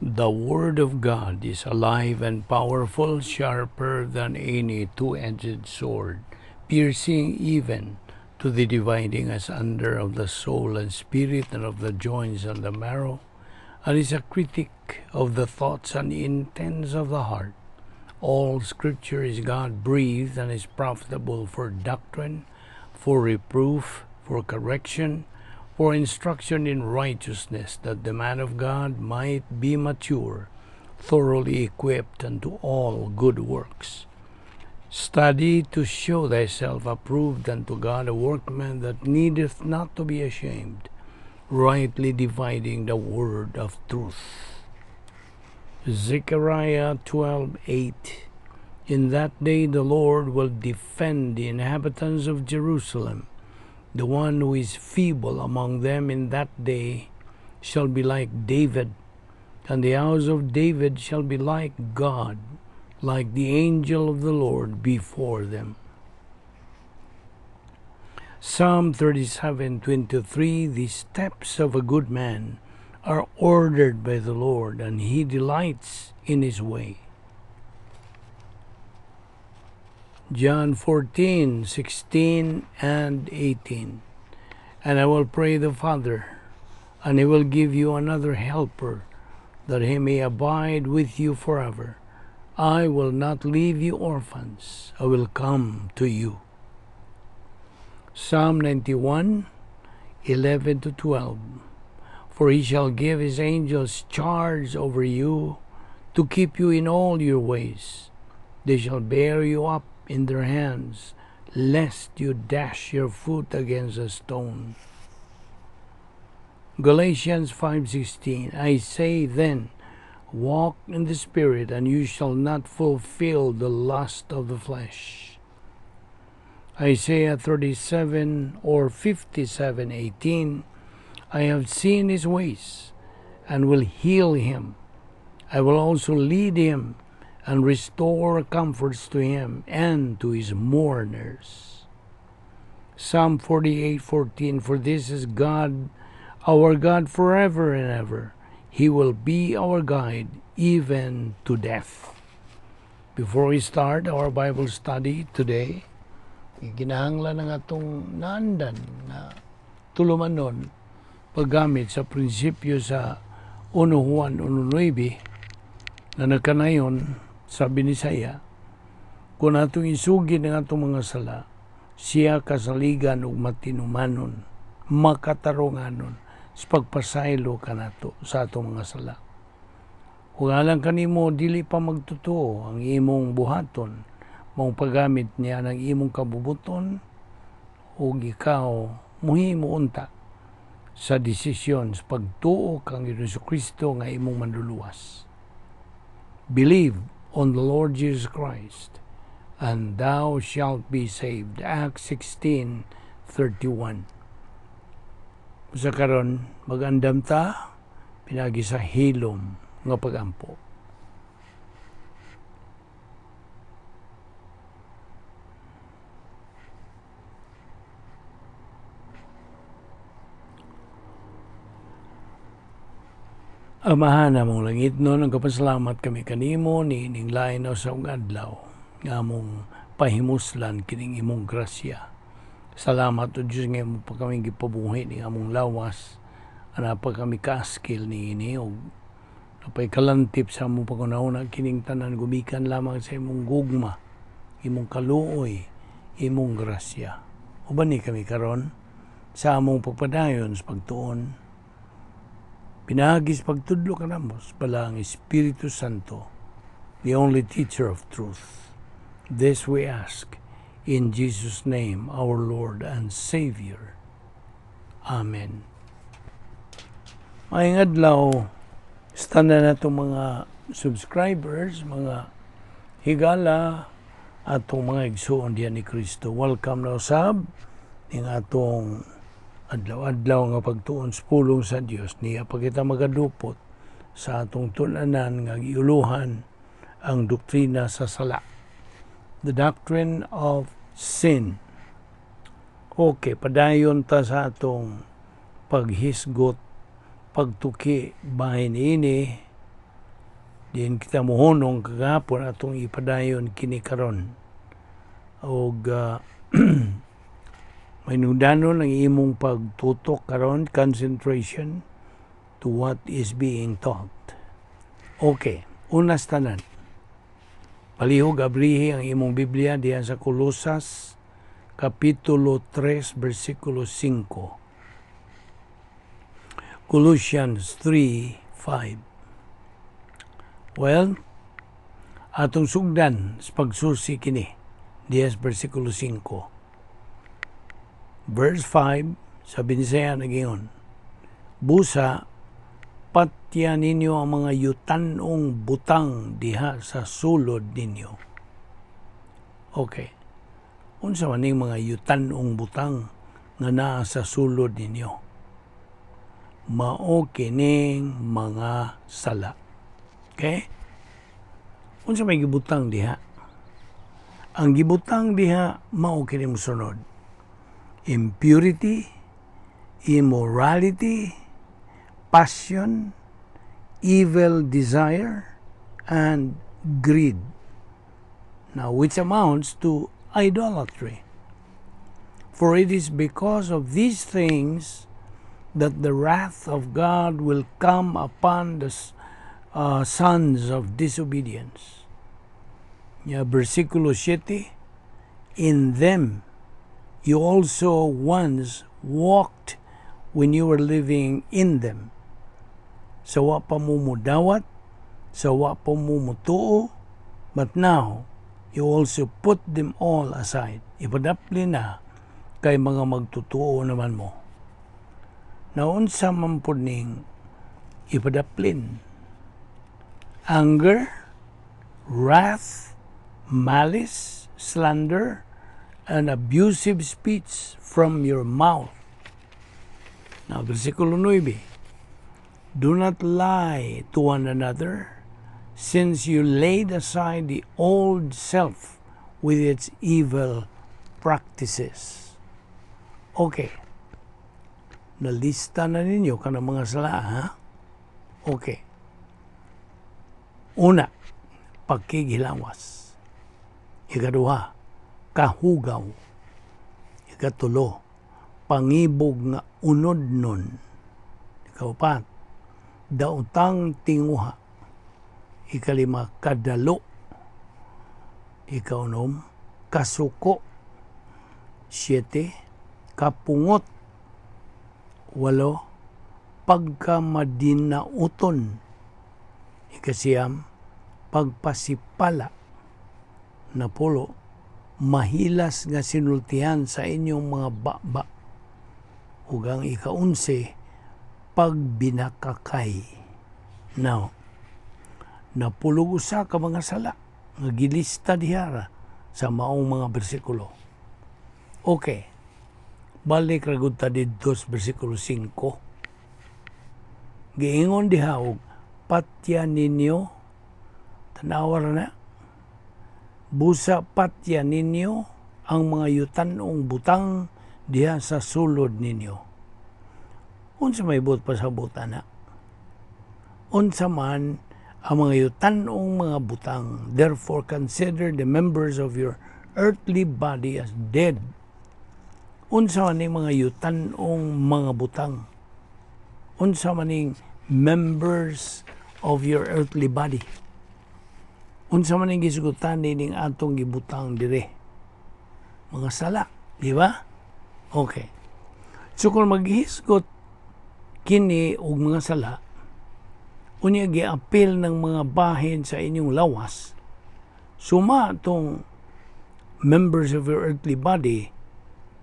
The Word of God is alive and powerful, sharper than any two-edged sword, piercing even to the dividing asunder of the soul and spirit and of the joints and the marrow, and is a critic of the thoughts and intents of the heart. All Scripture is God-breathed and is profitable for doctrine, for reproof, for correction, for instruction in righteousness, that the man of God might be mature, thoroughly equipped unto all good works. Study to show thyself approved unto God, a workman that needeth not to be ashamed, rightly dividing the word of truth. Zechariah 12:8. In that day the Lord will defend the inhabitants of Jerusalem. The one who is feeble among them in that day shall be like David, and the house of David shall be like God, like the angel of the Lord before them. Psalm 37:23. The steps of a good man are ordered by the Lord, and he delights in his way. John 14:16 and 18. And I will pray the Father, and he will give you another helper, that he may abide with you forever. I will not leave you orphans. I will come to you. Psalm 91:11 to 12. For he shall give his angels charge over you, to keep you in all your ways. They shall bear you up in their hands, lest you dash your foot against a stone. Galatians 5:16. I say then, walk in the Spirit, and you shall not fulfill the lust of the flesh. Isaiah 37 or 57:18. I have seen his ways, and will heal him. I will also lead him and restore comforts to him and to his mourners. Psalm 48:14. For this is God, our God, forever and ever. He will be our guide even to death. Before we start our Bible study today, ginahanglan ang atong naandan na tulumanon paggamit sa prinsipyo sa 1 Juan 1:9 na nagkanayon sa Binisaya, kung atong isugid ang atong mga sala, siya kasaligan ug matinumanon, makatarunganon sa pagpasaylo kanato sa atong mga sala. Kung alang kanimo dili pa magtotoo ang imong buhaton, maong paggamit niya ng imong kabubuton, ug ikaw muhimo unta sa desisyon sa pagtuo kang Jesucristo nga imong manluluwas. Believe on the Lord Jesus Christ, and thou shalt be saved. Acts 16:31. Sa karon magandam ta pinagi sa hilom nga pagampo. Amahan namong langit no, nagpasalamat kami kanimo niining lain sa adlaw nga among pahimuslan kining imong grasya. Salamat o Diyos nga imo pa kami gipabuhi ning among lawas, ana pa kami kaaskil niini og napay kalantip sa among paguna-una kining tanan gumikan lamang sa imong gugma, imong kaluoy, imong grasya. Uban ni kami karon sa among pagpadayon sa pagtuon. Pinaagis pagtudlo kanamo sa ang Espiritu Santo, the only teacher of truth. This we ask in Jesus' name, our Lord and Savior. Amen. Maayong adlaw, tanan na itong mga subscribers, mga higala, atong mga igsuon diyan ni Kristo. Welcome na usab ning atong adlaw-adlaw nga pagtuon sa pulong sa Dios. Niya pa kita magadupot sa atong tun-anan nga giuluhan ang doktrina sa sala. The doctrine of sin. Okay, padayon ta sa atong paghisgot, pagtuki bahin ini Diin kita mohunong kagahapon, atong ipadayon kini karon. Og mainugdanon ang imong pagtutok karon, concentration to what is being taught. Okay, unas tanan. Palihog abrihi ang imong Biblia diha sa Kolosas Kapitulo 3, versikulo 5. Colossians 3:5. Well, atong sugdan sa pagsusi kini diha sa versikulo 5. Verse 5 sa Binisaya nagingon, "Busa patya ninyo ang mga yutanong butang diha sa sulod ninyo." Okay. Unsa man ning mga yutanong butang nga naa sa sulod ninyo? Mao kining mga sala. Okay? Unsa may gibutang diha? Ang gibutang diha mao kini mosunod: impurity, immorality, passion, evil desire, and greed. Now, which amounts to idolatry. For it is because of these things that the wrath of God will come upon the sons of disobedience. Yeah, versikulo 7, "In them you also once walked when you were living in them." Sa wa pa mo mudawat, sa wa pa mo mutuo, but now you also put them all aside. Ipadapli na kay mga magtutuo naman mo. Naunsa man pud ning ipadaplin? Anger, wrath, malice, slander, and abusive speech from your mouth. Now, versikulo 9. "Do not lie to one another, since you laid aside the old self with its evil practices." Okay. Nalista na ninyo kanang mga sala, ha? Okay. Una, pagkigilawas. Ikaduha, kahugaw. Ikatulo, pangibog nga unod nun. Ikaupat, daotang tinguha. Ikalima, kadalo. Ikaunom, kasuko. Siyete, kapungot. Walo, pagkamadinauton. Ikasiyam, pagpasipala. Napulo, mahilas nga sinultihan sa inyong mga baba. Ug ang ikaunse, pagbinakakay. Now, napulog usa ka mga sala nga gilista dihara sa maong mga bersikulo. Okay. Balik ra gud ta didto sa bersikulo 5. Giingon diha og patya ninyo, tanawa ra na. "Busa patya ninyo ang mga yutanong butang diha sa sulod ninyo." Unsa may buot pasabot ana? Unsa man ang mga yutanong mga butang? "Therefore consider the members of your earthly body as dead." Unsa man ning mga yutanong mga butang? Unsa man ning members of your earthly body? Unsa man ning gisugutan ning atong gibutang dire? Mga sala, di ba? Okay. So kung maghisgot kini og mga sala, unya giapil ng mga bahin sa inyong lawas, suma tong members of your earthly body,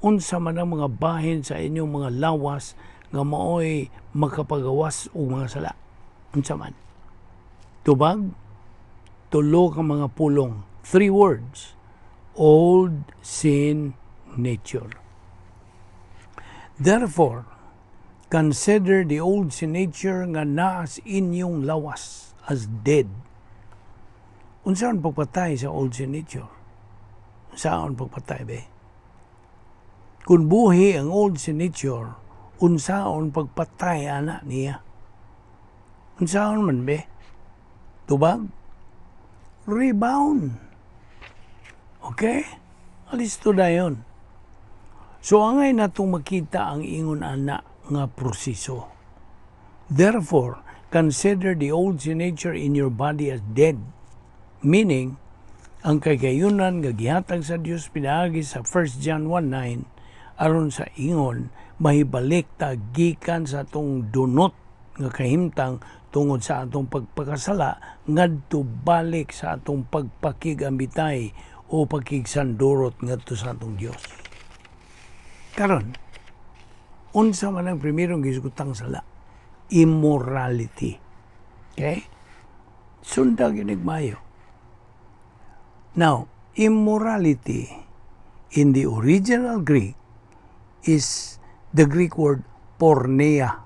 unsa man ang mga bahin sa inyong mga lawas nga maoy makapagawas og mga sala? Unsa man? Tubag, tulo ka mga pulong, three words: old sin nature. "Therefore, consider the old sin nature nga naa sa inyong lawas as dead." Unsa ang pagpatay sa old sin nature? Unsaon pagpatay be? Kung buhi ang old sin nature, unsaon pagpatay ana niya? Unsaon man be? Tubag? Rebound. Okay? Alisto dayon. So angay natong makita ang ingon ana nga proseso. Therefore, consider the old sin nature in your body as dead. Meaning, ang kahigayunan nga gihatag sa Dios pinaagi sa 1 John 1:9 aron sa ingon mahibalik ta gikan sa atong dunot nga kahimtang tungod sa atong pagpakasala ngadto balik sa atong pagpakigambitay o pagkigsandurot ngadto sa atong Dios. Karon, unsa man ang primerong gisgutang sala? Immorality. Okay? Sunda gyud mayo. Now, immorality in the original Greek is the Greek word porneia,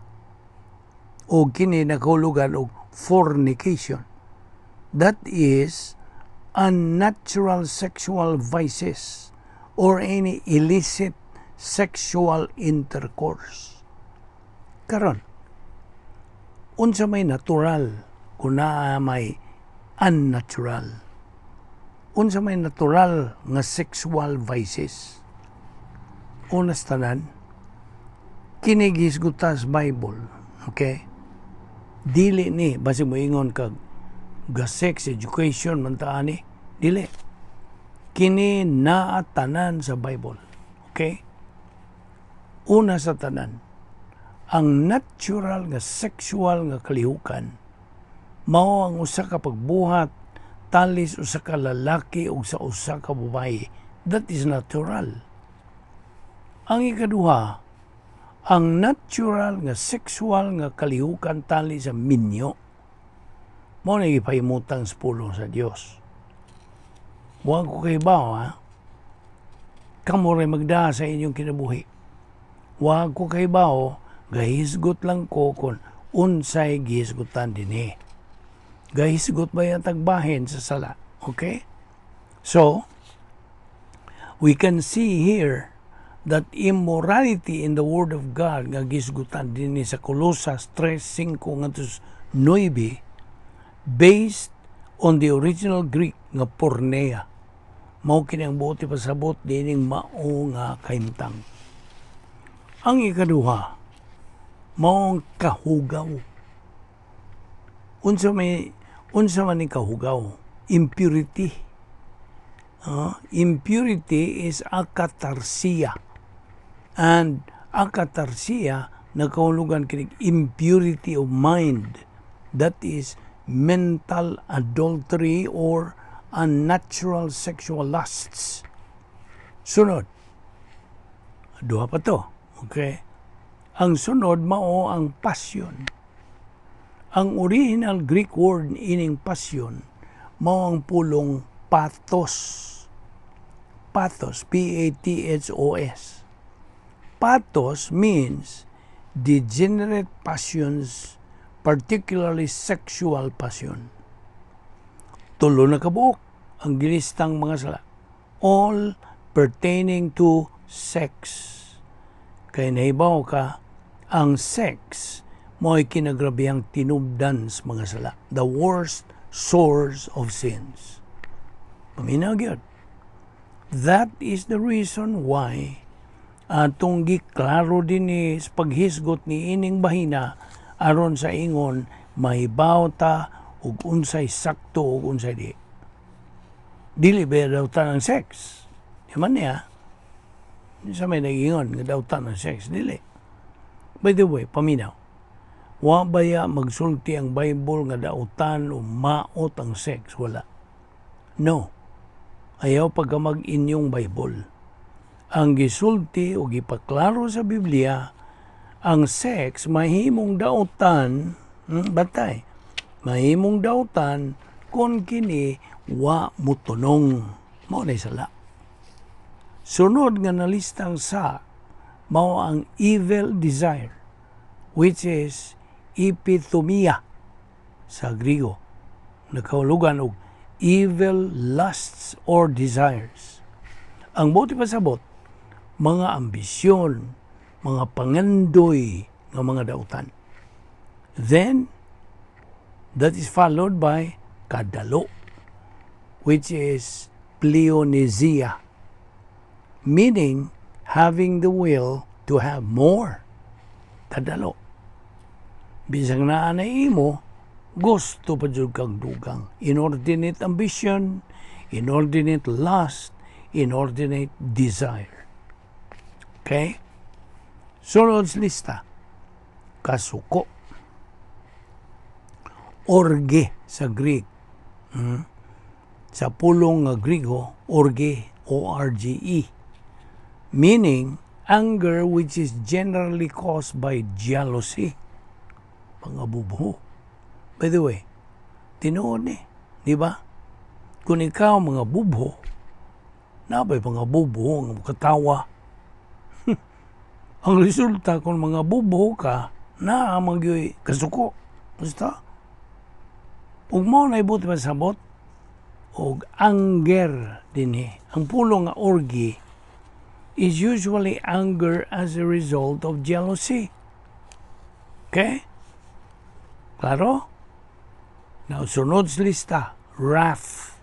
o kini nakahulugan og fornication. That is unnatural sexual vices or any illicit sexual intercourse. Karon, unsa may natural kung naa may unnatural? Unsa may natural nga sexual vices? Una sa tanan, kini gihisgutan sa Bible, okay? Dili ni basi moingon kag ga sex education man ta ani, dili. Kini naa tanan sa Bible. Okay? Una sa tanan, ang natural nga sexual nga kalihukan mao ang usa ka pagbuhat talis usa ka lalaki ug sa usa ka babaye. That is natural. Ang ikaduha, ang natural nga sexual nga kalihukan tali sa minyo. Mao na gipahimutang sa pulong sa Dios. Wa ko kahibaw, ha? Kamo ray magdaa sa inyong kinabuhi. Wa ko kahibaw, gahisgot lang ko kung unsay gihisgutan dinhi. Gahisgot ba yung tagbahin sa sala? Okay? So, we can see here that immorality in the Word of God nga gisgutan dinhi sa Colosas 3:5 ngadto 9, based on the original Greek nga porneia. Mao kini ang buot ipasabot dining mao nga kahimtang. Ang ikaduha, mao ang kahugaw. Unsa man ning kahugaw? Impurity. Impurity is akatarsia. And akatarsia nakahulugan kinig impurity of mind. That is mental adultery or unnatural sexual lusts. Sunod. Duha pa to. Okay? Ang sunod mao ang passion. Ang original Greek word ining passion mao ang pulong pathos. Pathos, pathos. Pathos means degenerate passions, particularly sexual passion. Tulo na kabuok ang gilistang mga sala. All pertaining to sex. Kay nahibaw ka, ang sex mo'y kinagrabihang tinubdan sa mga sala. The worst source of sins. Paminaw gyud. That is the reason why atong giklaro dinhi sa paghisgot ni ining bahina aron sa ingon mahibaw ta ug unsay sakto ug unsay di. Dili ba dautan ang sex? Di man niya. Di sa may nag-ingon nga dautan ang sex. Dili. By the way, paminaw. Wa baya magsulti ang Bible nga dautan o maot ang sex? Wala. No. Ayaw pagka mag-inyong Bible. Ang gisulti o gipaklaro sa Biblia, ang sex mahimong dautan, batay, mahimong dautan kung kini wa mutunong. Mao na sala. Sunod nga nalistang sa mao ang evil desire, which is epithumia sa Grigo. Nakahulugan og evil lusts or desires. Ang buot pasabot, mga ambisyon, mga pangandoy nga mga dautan. Then, that is followed by Kadalo, which is pleonexia, meaning having the will to have more. Kadalo. Bisag naa na imo, gusto pa jud kang dugang. Inordinate ambition, inordinate lust, inordinate desire. Okay? Sunod sa lista, kasuko. Orge sa Greek. Sa pulong nga Griego, orge, orge. Meaning, anger which is generally caused by jealousy. Mga bubo. By the way, tinuod ni, di ba? Kung ikaw mga bubo, nabay mga bubo nga katawa. Ang resulta, kung mga bubo ka, naa man gyoy kasuko. Basta. Ug mao na ibot masabot og anger dinhi. Ang pulong nga orge is usually anger as a result of jealousy. Okay? Klaro? Now, sunod sa lista, wrath.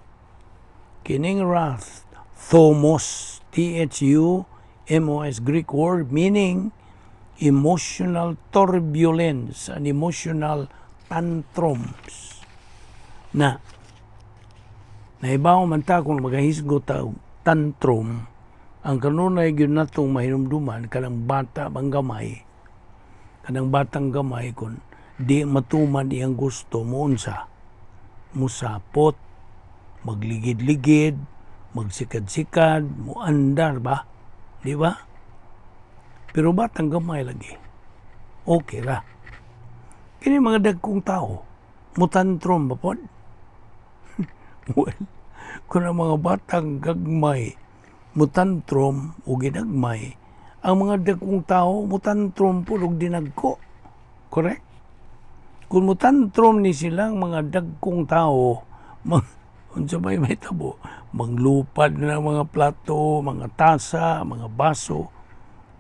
Kining wrath, thumos, thumos, Greek word meaning emotional turbulence and emotional tantrums. Na, naibaw man ta kung magahisgot ta og tantrum, ang kanunay gyud natong mahinumduman kanang bata bang gamay, kanang batang gamay, kung di matuman iyang gusto, mounsa, musapot, magligid-ligid, magsikad-sikad, muandar ba, di ba? Pero batang gamay lagi, okay ra. Kini mga dagkong tao, mutantrum ba pod? Well, kung ang mga batang gagmay mutantrum o ginagmay, ang mga dagkong tao mutantrum po og dinagko. Correct? Kung mutantrum ni silang mga dagkong tao, unsa may mahitabo? Manglupad na ng mga plato, mga tasa, mga baso.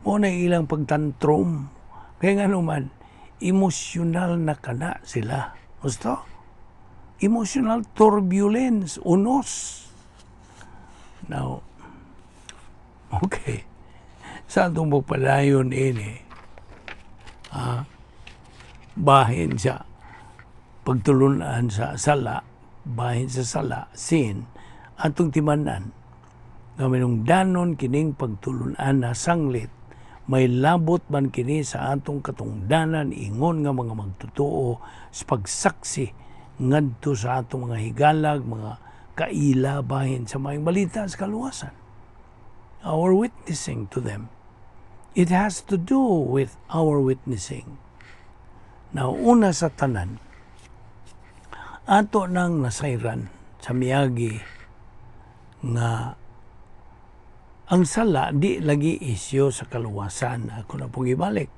Mao na ilang pagtantrum. Kaya nga naman, emosyonal na kana sila. Gusto? Emotional turbulence, unos. Now, okay. Sa atong pagpadayon ini, bahin sa pagtulunan sa sala, bahin sa sala, sin, atong timanan, nga minungdanon kining pagtulunan na sanglit, may labot man kini sa atong katungdanan ingon nga mga magtotoo sa pagsaksi ngadto sa atong mga higalag, mga kaila bahin sa maayong balita sa kaluwasan. Our witnessing to them. It has to do with our witnessing. Now, una sa tanan, ato nang nasayran sa miagi nga ang sala di lagi isyu sa kaluwasan. Ako na pong ibalik.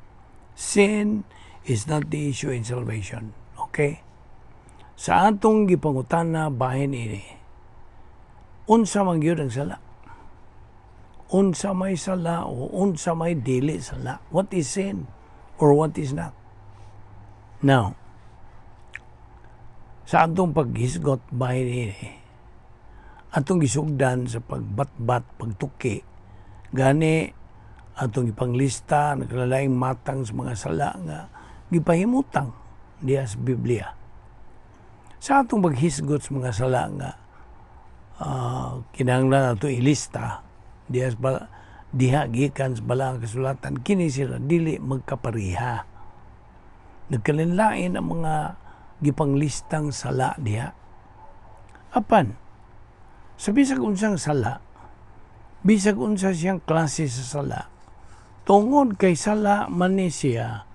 Sin is not the issue in salvation. Okay? Sa atong gipangutana bahin ini, unsa man gyud ang sala? Unsa may sala o unsa may dili sala? What is sin or what is not? Now, sa atong paghisgot bahin ini, atong gisugdan sa pagbatbat, pagtuki, gani atong ipanglista nagkalalaing matang sa mga sala nga gipahimutang diha sa Biblia. Sa atong paghisgot sa mga sala nga kinahanglan ato ilista diha sa diha gikan sa balaang kasulatan, kini sila dili magkapariha. Nagkalinlain ang mga gipanglistang sala diha. Apan, sa bisag unsang sala, bisag unsa siyang klase sa sala, tungod kay sala man ni siya,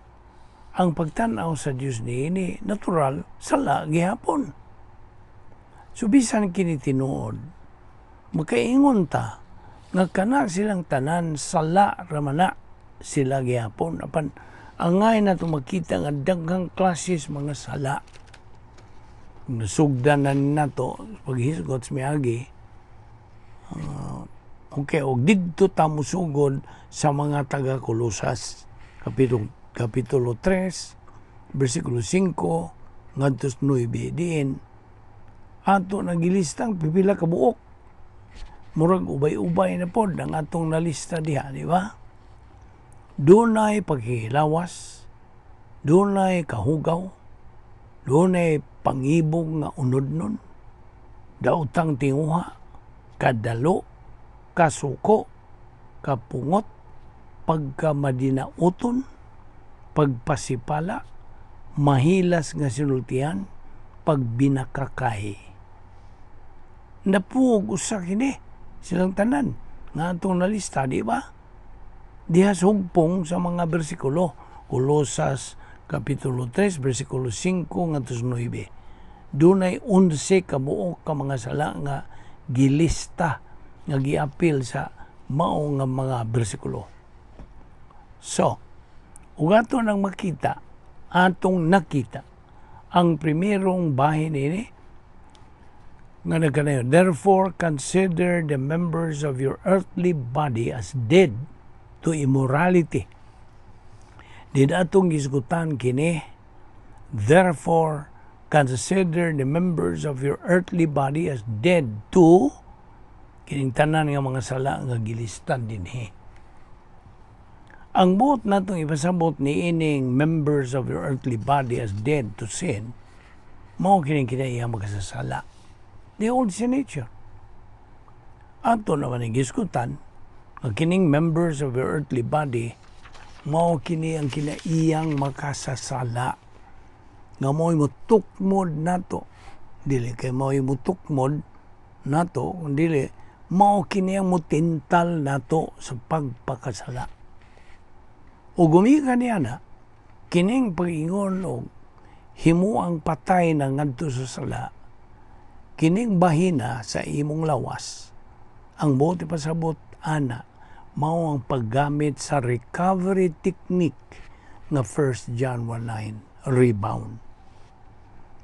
ang pagtan-aw sa Dios niini natural sala gihapon. So bisan kini tinuod, makaingon ta nga kana silang tanan sala ramana sila gihapon, apan angay na makita nga daghang klases mga sala. Nasugdan na nato paghisgot sa miagi. Okay, og didto ta mosugod sa mga taga Kolosas, kapitulo 3 bersikulo 5 ngadto 9, diin Ato na gilistang pipila ka buok. Murag ubay-ubay na pod ang atong nalista diha, di ba? Dunay paghihilawas, dunay kahugaw, dunay pangibog nga unodnon, daotang tinguha, kadalo, kasuko, kapungot, pagkamadinauton, pagpasipala, mahilas nga sinultian, pagbinakakay. Napuog usa kini silang tanan nga atong nalista, di ba? Diha sa hugpong sa mga bersikulo, Kolosas Kapitulo 3, versikulo 5 ngadto sa 9. Dunay 11 ka buok ka mga sala nga gilista nga giapil sa mao nga mga bersikulo. So, ug ato nang makita, atong nakita, ang primerong bahin ini nga nagkanayon. "Therefore, consider the members of your earthly body as dead to immorality." Din atong gisgutan kini, "Therefore, consider the members of your earthly body as dead to" kining tanan nga mga sala nga gilistan dinhi. Ang buot natong ipasabot ni ining "members of your earthly body as dead to sin," mao kining kinaiya makasasala. The old sin nature. Ato naman ang gisgutan, nga kining "members of your earthly body" mao kini ang kinaiyang makasasala nga mo'y mutukmod nato, dili kay mo'y mutukmod nato, dili mao kini ang mutintal nato sa pagpakasala. Ug gumikan niya na kining pag-ingon og himuang patay na ngadto sa sala kining bahina sa imong lawas. Ang buot ipasabot ana mao ang paggamit sa recovery technique nga 1 John 1:9, rebound.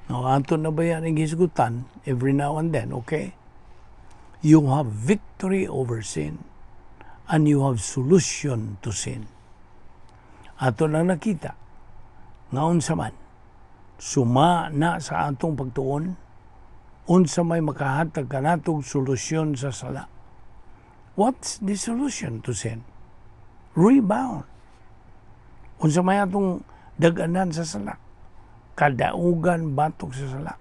Now, ato na ba yan ang hisgutan every now and then, okay? You have victory over sin and you have solution to sin. Ato nang nakita, nga unsa man, suma na sa atong pagtuon, unsa may makahatag kanatong solusyon sa sala. What's the solution to sin? Rebound. Unsa may atong daganan sa sala? Kadaugan batok sa sala.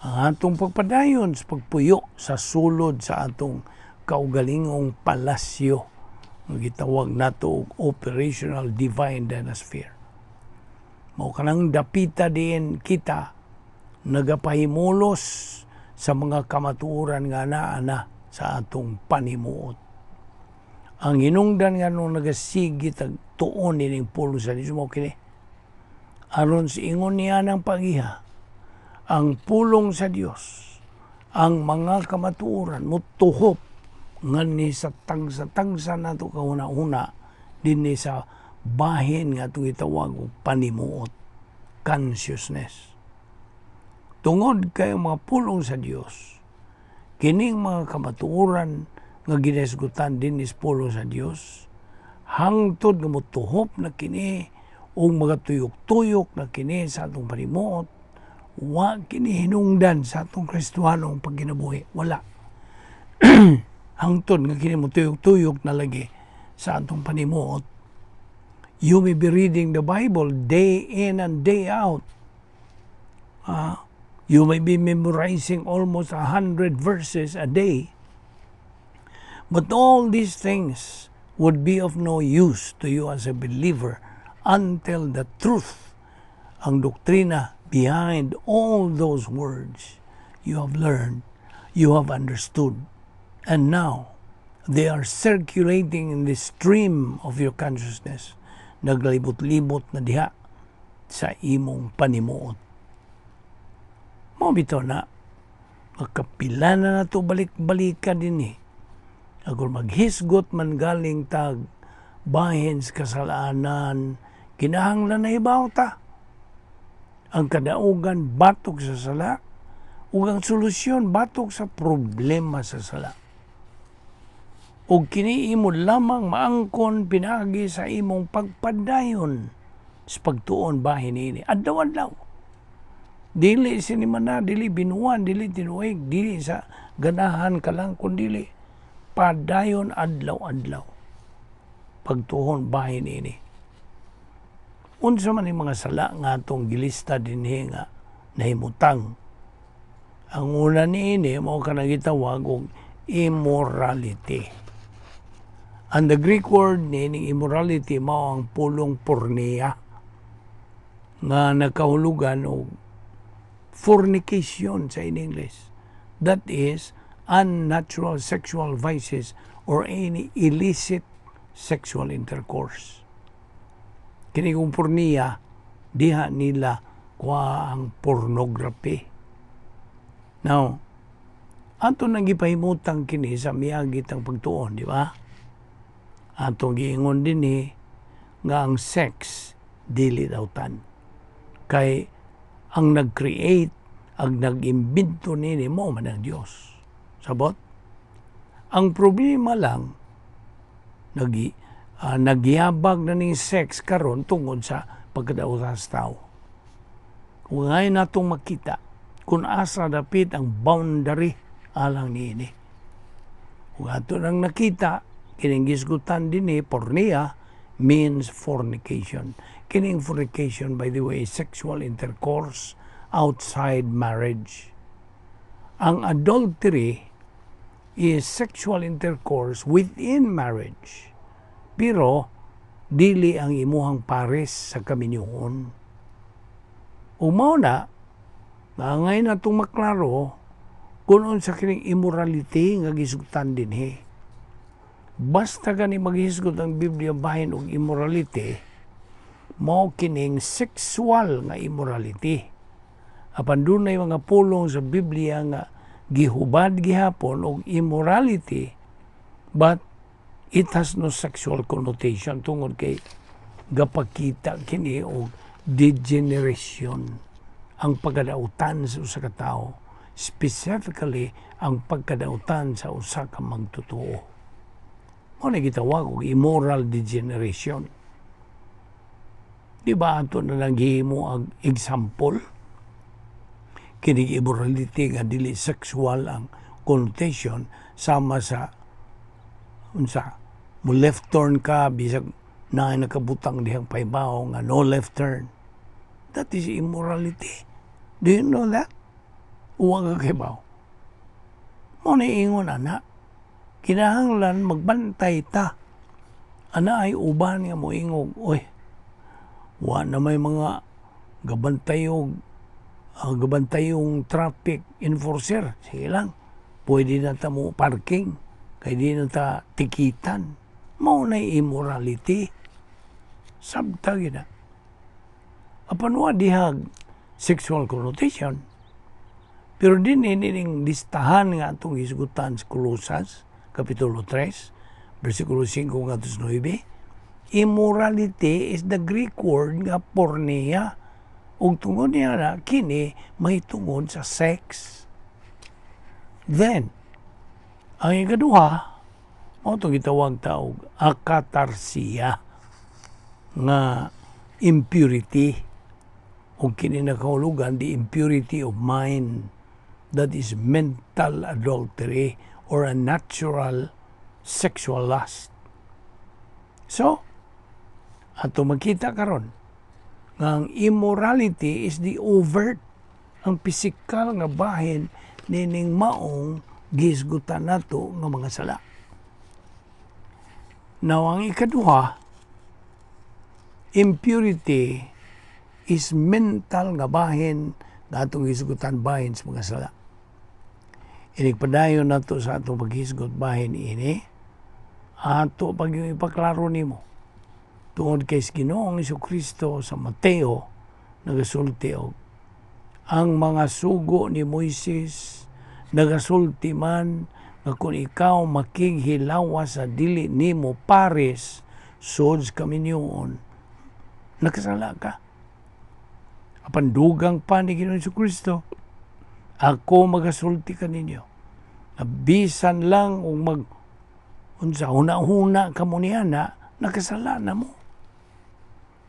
Ang atong pagpadayon sa pagpuyo sa sulod sa atong kaugalingong palasyo nga gitawag nato og operational divine dynasphere. Mao kanang dapita diin kita nagapahimulos sa mga kamatuoran nga naa na sa atong panimuot. Ang hinungdan nga nung nagasigi tag tuon ining pulong sa Dios mao kini. Aron sa ingon niya ng pagiha, ang pulong sa Dios, ang mga kamatuoran mutuhop nganhi sa tagsa-tagsa nato kahuna-huna dinhi sa bahin nga atong gitawag og panimuot, consciousness. Tungod kay ang mga pulong sa Dios, kining mga kamatuoran nga ginesgutan dinhi sa pulong sa Dios, hangtod nga motuhop na kini ug magatuyok-tuyok na kini sa atong panimuot, wa kini hinungdan sa atong Kristohanong pagkinabuhi. Wala. Hangtod nga kini motuyok-tuyok na lagi sa atong panimuot. You may be reading the Bible day in and day out. You may be memorizing almost 100 verses a day. But all these things would be of no use to you as a believer until the truth, ang doktrina behind all those words you have learned, you have understood, and now they are circulating in the stream of your consciousness. Naglibot-libot na diha sa imong panimuot. Mao bitaw na, makapila na nato balik-balikan din eh. Agor maghisgot man galing tag bahin sa kasalanan, kinahanglan na ibaw ta. Ang kadaugan batok sa sala, ug ang solusyon batok sa problema sa sala. Ug kini imo lamang maangkon pinaagi sa imong pagpadayon sa pagtuon bahin niini. Adlaw-adlaw. Dili sinimana, dili binuan, dili tinuig, dili sa ganahan ka lang, kundili padayon adlaw-adlaw. Pagtuon bahin ini. Unsa man yung mga sala nga atong gilista dinhi nga nahimutang? Ang una niini mao kanang gitawag og immorality. And the Greek word nining immorality mao ang pulong pornea nga nakahulugan og fornication sa in English. That is unnatural sexual vices or any illicit sexual intercourse. Kini kung pornea, diha nila kuha ang pornography. Now, ato nang gipahimutang kini sa miagi tang pagtuon, di ba? Atong giingon dinhi nga ang sex dili dautan. Kay ang nag-create, ang nag-imbento nini mao man ang Dios. Sabot? Ang problema lang, nagyabag na ning sex karon tungod sa pagkadautan sa tao. Kung ngayon natong makita kung asa dapit ang boundary alang niini. Kung ato nang nakita, kining gisgutan dinhi, pornea, means fornication. Kining fornication, by the way, is sexual intercourse outside marriage. Ang adultery is sexual intercourse within marriage. Pero, dili ang imuhang pares sa kaminyuon. Mao na, nga ngayon natong maklaro kung unsa kining immorality nga gisugtan dinhi. Basta gani maghisgot ang Biblia bahin og immorality, mao kining sexual nga immorality. Apan dunay mga pulong sa Biblia nga gihubad gihapon og immorality, but it has no sexual connotation tungod kay gapakita kini og degeneration, ang pagkadautan sa usa ka tawo, specifically ang pagkadautan sa usa ka magtotoo. Mao na gitawag og immoral degeneration. Di ba ato na lang gihimo ang example kining immorality nga dili sexual ang connotation, sama sa unsa, mo left turn ka bisag na nakabutang dihang paybaw nga no left turn? That is immorality. Do you know that? Uwa ka kibaw? Mao na ingon ana, kinahanglan magbantay ta. Ana ay uban nga moingog, "Oy, wa na may mga gabantay og traffic enforcer. Sige lang, pwede na ta mo parking kay di na ta tikitan." Mao na immorality. Sabta gyud na. Apan wa dihag sexual connotation. Pero din ning listahan nga atong hisgutan sa Kolosas, Kapitulo 3, versikulo 5 ngadto sa 9, immorality is the Greek word nga pornea. Ug tungod niya na, kini may tungod sa sex. Then, ang ikaduha, mao itong gitawag ta og akatarsia nga impurity, ug kini nakahulugan the impurity of mind, that is mental adultery or a natural sexual lust. So, ato makita karon nga ang immorality is the overt, ang pisikal nga bahin nining maong gisgutan nato nga mga sala. Now, ang ikaduha, impurity is mental nga bahin nga atong hisgutan bahin sa mga sala. Inig padayon nato sa atong paghisgot bahin ini, ato pag ipaklaro nimo. Tungod kay sa Ginoong Kristo sa Mateo nagasulti og ang mga sugo ni Moises nagasulti man nga kung ikaw makighilawas sa dili nimo pares sud sa kaminyoon, nakasala ka. Apan dugang pa ni Ginoong Kristo, "Ako magasulti kaninyo na bisan lang og mag unsa huna-huna kamo niya na, nakasala na mo."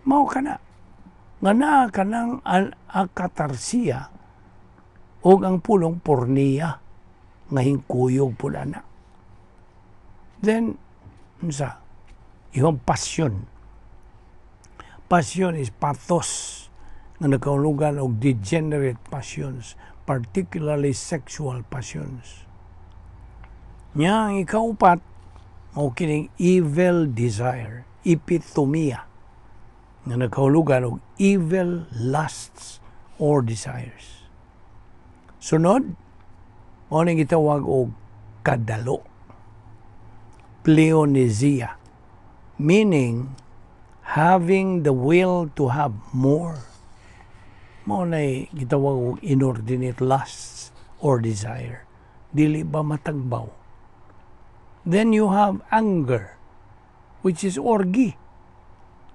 Mao kana nga naa ka ng akatarsiya. Ug ang pulong porneia nga hingkuyog pud ana. Then unsa? Iyong passion. Passion is pathos nga nakahulugan og degenerate passions, particularly sexual passions. Nya ang ikaupat mao kining evil desire, epithumia, nga nakahulugan og evil lusts or desires. Sunod, mao ning gitawag og kadalo, pleonexia, meaning having the will to have more. Mao nay gitawag og inordinate lusts or desire. Dili ba matagbaw? Then you have anger, which is orge.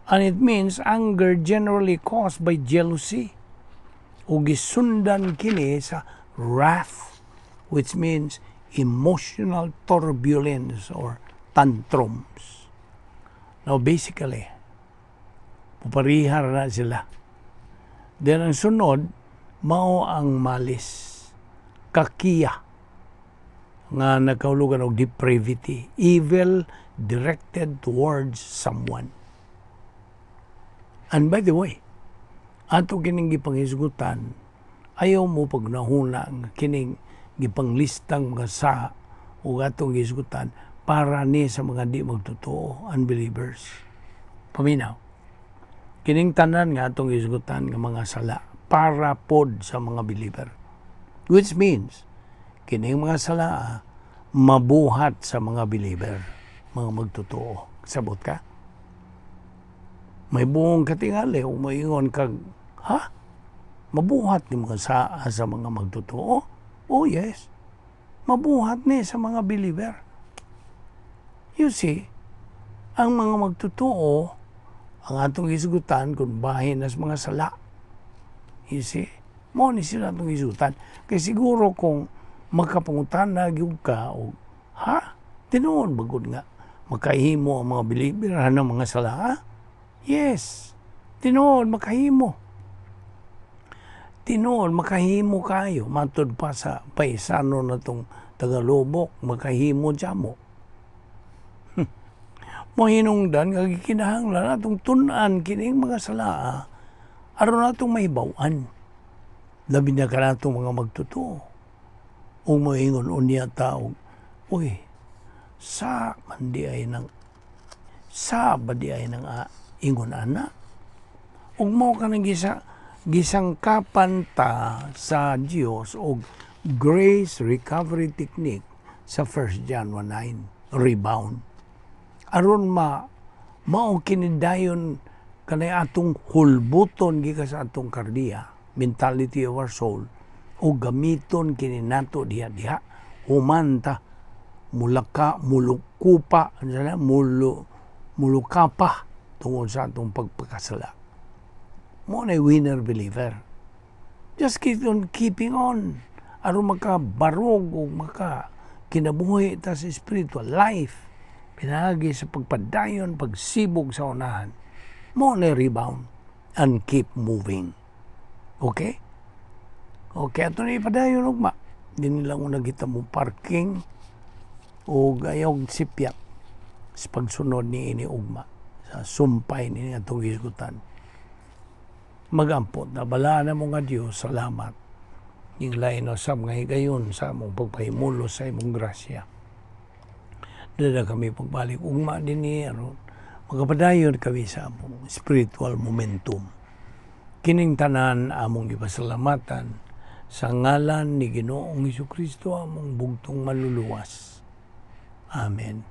And it means anger generally caused by jealousy. O gisundan kini sa wrath, which means emotional turbulence or tantrums. Now basically, puparihar na sila. Then ang sunod, mao ang malice, kakia, nga nakahulugan og depravity, evil directed towards someone. And by the way, ato kining gipanghisgutan, ayaw mo paghunahuna nga kining gipanglistang mga sa o atong gisgutan para ni sa mga di magtotoo, unbelievers. Paminaw. Kining tanan nga atong gisgutan nga mga sala para pod sa mga believer. Which means, kining mga sala mabuhat sa mga believer, mga magtotoo. Sabot ka? May buong katingali o maingon kag, "Ha? Mabuhat ni mga saa sa mga magtotoo?" Oh yes. Mabuhat ni sa mga believer. You see, ang mga magtotoo, ang atong hisgutan kung bahin nas mga sala. You see? Mao ni sila atong hisgutan. Kay siguro kung makapangutana gyud ka og, "Ha? Tinuod ba gud nga makahimo ang mga believer ng mga sala, ha?" Yes. Tinuod makahimo. Tinuod makahimo kayo matud pa sa paisano na tong tagalubok, makahimo jamo. Mahinungdan nga gikinahanglan atong tun-an kining mga sala aron atong mahibaw-an. Labi na kanatong mga magtotoo. Ug moingon unya ta og, "Uy, sa man di ay nang sa ba di ay nang ingon ana?" Ug mao kanang gisangkapan ta sa Dios og grace recovery technique sa 1 John 1:9, rebound. Aron ma mao kini dayon kanay atong hulbuton gikan sa atong kardiya, mentality of our soul, o gamiton kini nato diha diha humanta mulaka mulukupa, ano sana, mulukapa tungod sa atong pagpakasala. Mao na winner believer. Just keep on keeping on aron makabarog o maka kinabuhi ta sa spiritual life pinaagi sa pagpadayon, pagsibog sa unahan. Mao na rebound and keep moving. Okay? Okay, ato na ipadayon ugma. Di nila una kita mo parking o ayaw sipyat sa pagsunod ni ini ugma sa sumpay ni atong hisgutan. Magampot na balaan mo nga Dios, salamat. Ning lain usab nga higayon sa among pagpahimulos sa imong grasya. Dada kami pagbalik ugma dinhi aron magapadayon kami sa among spiritual momentum. Kining tanan among gipasalamatan sa ngalan ni Ginoong Kristo, among bugtong Manluluwas. Amen.